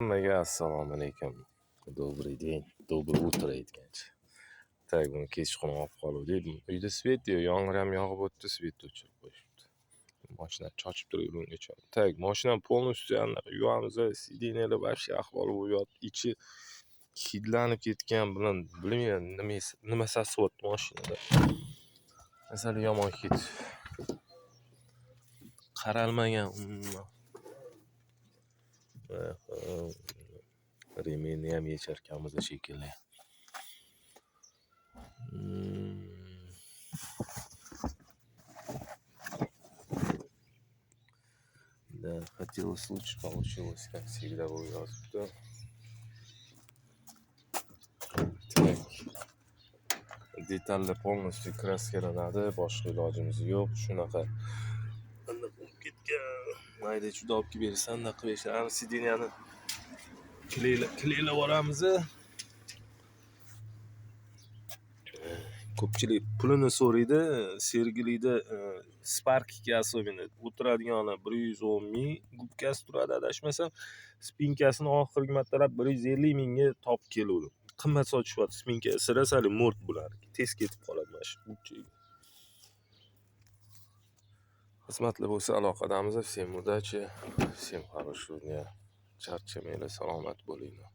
Hammaga assalomu alaykum. Добрый день, доброе утро aytgancha. Так, buni kechqurun olib qoluvdik. Uyda свет yo'q, yomg'ir ham yog'ib o'tdi, свет o'chirib qo'yishibdi. Mashina chochib turib ungacha. Так, mashinani полностью anaqa yuvamiz, сиденья lar вообще ahvol bo'lib yotibdi. Ichi hidlanib ketgan bilan bilmayman nima sasiyapti mashinada. Masalan, yomon hid. Qaralmagan umuman. Ремень ni ham yecharkanmiz shekilli. Да, хотелось лучше, получилось, как всегда, bo'lib yotibdi. Так. Detallar полностью краска lanadi, boshqa ilojimiz yo'q. Shunaqa aniq bo'lib ketgan. Mayda chuyda olib kelib bersa, anaqa qilib berishadi. Ana сиденья ni клей lab yuboramiz. Ko'pchilik pulini so'raydi. Sergelida Sparkga особенно o'tiradiganlar 110 ming губка si turadi adashmasam. Спинка sini oxirgi martalab 150 mingga topib keluvdim. Qimmat sotishyapti спинка. Sirasali mo'rt bularniki. Tez ketib qoladi mana shu gubchaga. Xizmatlar bo'lsa aloqadamiz. Всем удачи, всем хорошего дня. Charchamanglar, salomat bo'linglar.